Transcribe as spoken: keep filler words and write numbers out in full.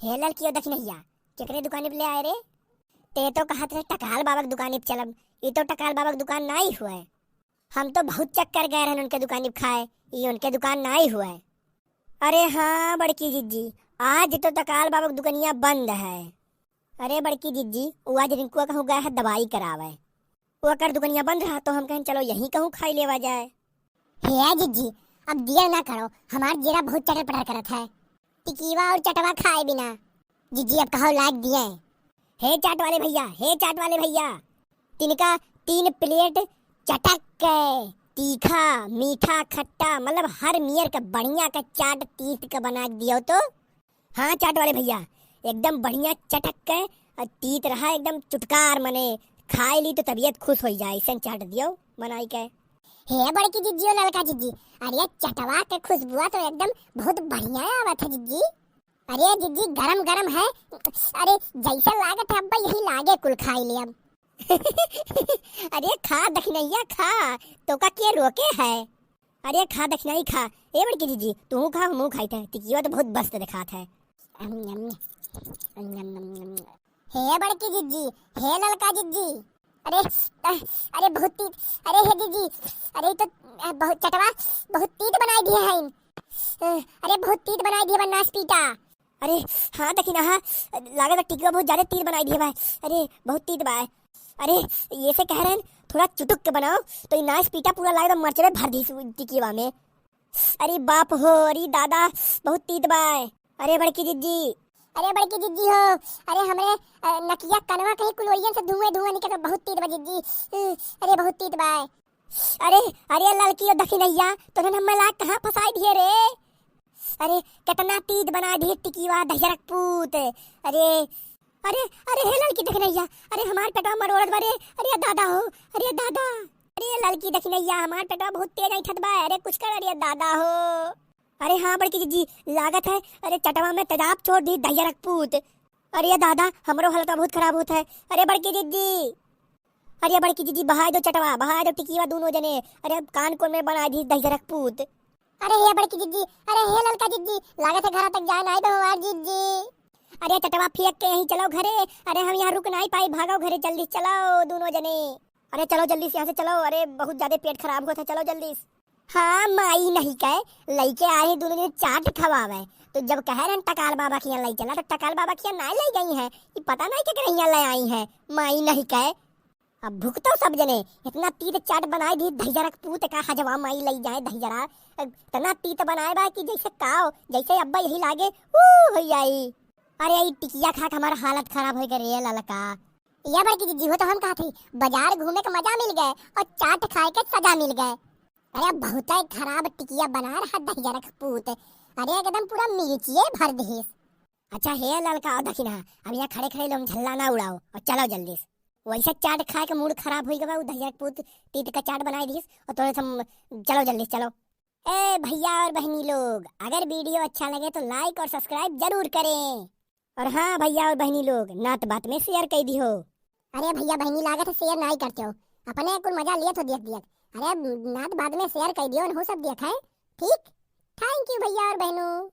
हे ललकियो दखिनैया, केकरे दुकानी पे ले आए रे? ते तो कहत रहे टकाल बाबा के दुकानी पे चलब, ई तो टकाल बाबा के दुकान नाई हुए। हम तो बहुत चक्कर गए रहन उनके दुकानी पे खाए, ई उनके दुकान नाई हुए। अरे हाँ बड़की जिज्जी, आज तो टकाल बाबा के दुकनिया बंद है। अरे बड़की जिज्जी, वो आज रिंकुआ कहूँ गए है दवाई करावे। ओकर दुकनिया बंद रहा तो हम कहेन चलो यहीं कहूँ खाई लेवा जाए। हे जिज्जी, अब दिया ना करो, हमार जीरा बहुत चटर पटर करत है। टिकीवा और चटवा खाए बिना। जिज्जी अब कहो लाग दिए। हे चाट वाले भैया, हे चाट वाले भैया, तिनका तीन प्लेट चटक के तीखा, मीठा, खट्टा, मतलब हर मियर का बढ़िया का चाट तीत के बना के दियो तो। हाँ चाट वाले भैया, एकदम बढ़िया चटक के और तीत रहा, एकदम चुटकार, मने खाए ली तो तबीयत खुश हो जाए, ऐसे चाट दियो बनाई के। हे बड़की जिज्जी और ललका जिज्जी, अरे चटवा के खुशबुआ तो एकदम बहुत बढ़िया आवत है जिज्जी। अरे जिज्जी गरम गरम है, अरे जैसे लागत है अब्बा यही लागे कुल खाई ले अब। अरे खा दखिनैया खा, तोका के रोके है? अरे खा दखिनई खा। ए बड़की जिज्जी, तू खा, हमहू खाई थे, टिकिया तो बहुत मस्त देखात है। अम, अम, अम, अम, अम, अम। हे बड़की जिज्जी, हे ललका जिज्जी, अरे, अ, अरे बहुत तीत, अरे हे जिज्जी, अरे ई तो, अ, बहुत चटवा, बहुत तीत बनाई दिए हैं। अ, अरे बहुत तीत बनाई दिए बा नास पीटा। अरे हाँ दखिनहा, लागत बा टिकिया बहुत ज्यादा तीत बनाई दिए बा। अरे बहुत तीत बा। अरे ये से कह रहे हैं थोड़ा चुटुक के बनाओ, तो ई नास पीटा पूरा लागत बा मरचबे भर दी टिकिया में। अरे बाप हो, अरे दादा, बहुत तीत बा। अरे बड़की जिज्जी, अरे बड़की जिज्जी हो, अरे हमरे, अ, नकिया कनवा कहीं कुलोरियन से धुआं धुआं निकल, बहुत तीत बा जिज्जी। अ, अरे बहुत तीत बा। अरे, अरे ललकी और दखिनैया, तोहन हमें लाग कहाँ फंसाई दिए रे? अरे कितना तीत बनाई दिए टिकिया दहिजरक पूत। अरे, अरे, अरे हे ललकी दखिनैया, अरे हमार पेटवा मरोड़त बा रे, अरे दादा हो, अरे दादा। अरे ललकी दखिनैया, हमार पेटवा बहुत तेज ऐंठत बा, अरे कुछ कर, अरे दादा हो। अरे हाँ बड़की जिज्जी, लागत है, अरे चटवा में तेजाब छोड़ दी दहिजरक पूत। अरे दादा, हमरो हालत बहुत खराब होत है। अरे बड़की जिज्जी, अरे बड़की जिज्जी, बहाय दो चटवा, बहाय दो टिकिया दूनो जने। अरे कान कोन में बनाई दी दहिजरक पूत। अरे हे बड़की जिज्जी, अरे हे ललका जिज्जी, लागत है घरा तक जाए नाई दो हमार जिज्जी। अरे चटवा फेंक के यहीं चलो घरे, अरे हम यहाँ रुक नाई पाई, भागो घरे जल्दी चलो दूनो जने। अरे चलो जल्दी से यहाँ से चलो, अरे बहुत ज्यादा पेट खराब होत है, चलो जल्दी से। हाँ माई नहीं कहे, लइके आए हैं दूनो जने चाट खवावे, तो जब कहे रहन टकाल बाबा के यहाँ लई चला, तो टकाल बाबा के यहाँ नाई लई गई है, ई पता नाई केकरे यहाँ लई आई है, माई नहीं कहे। अब भुगतो सब जने, इतना तीत चाट बनाई दी दहिजरक पूत का हजवा माई लई जाए दहिजरा, इतना तीत बनाए बा कि जैसे काव, जैसे अब्बा यही लागे, ऊ हो जाई। अरे ई टिकिया खा के हमार हालत खराब हो गए रे ललका। या बड़की जिज्जी हो तो हम कहत हई, बाजार घूमे के मजा मिल गए और चाट खाए के सजा मिल गए। अरे बहुते खराब टिकिया बना रहा दहिजरक पूत, अरे एकदम पूरा मिर्चिये भर देस। अच्छा हे ललका और दखिनहा, अब यहाँ खड़े खड़े लोग झल्ला ना उड़ाओ और चलो जल्दी से। वैसे चाट खाए के मूड खराब हो गवा, उ दहिजरक पूत तीत का चाट बनाई दिस और तोरे से हम, चलो जल्दी से चलो। ए भैया और बहनी लोग, अगर वीडियो अच्छा लगे तो like और subscribe जरूर करें। और हाँ भैया और बहनी लोग, नात बात में share कर दियो। अरे भैया बहनी लागत है share नाई करते हो, अपने कुल मजा लिए तो देख दिया। अरे नात बात में share कर दियो, हो सब देख है, ठीक? Thank you भैया और बहनों।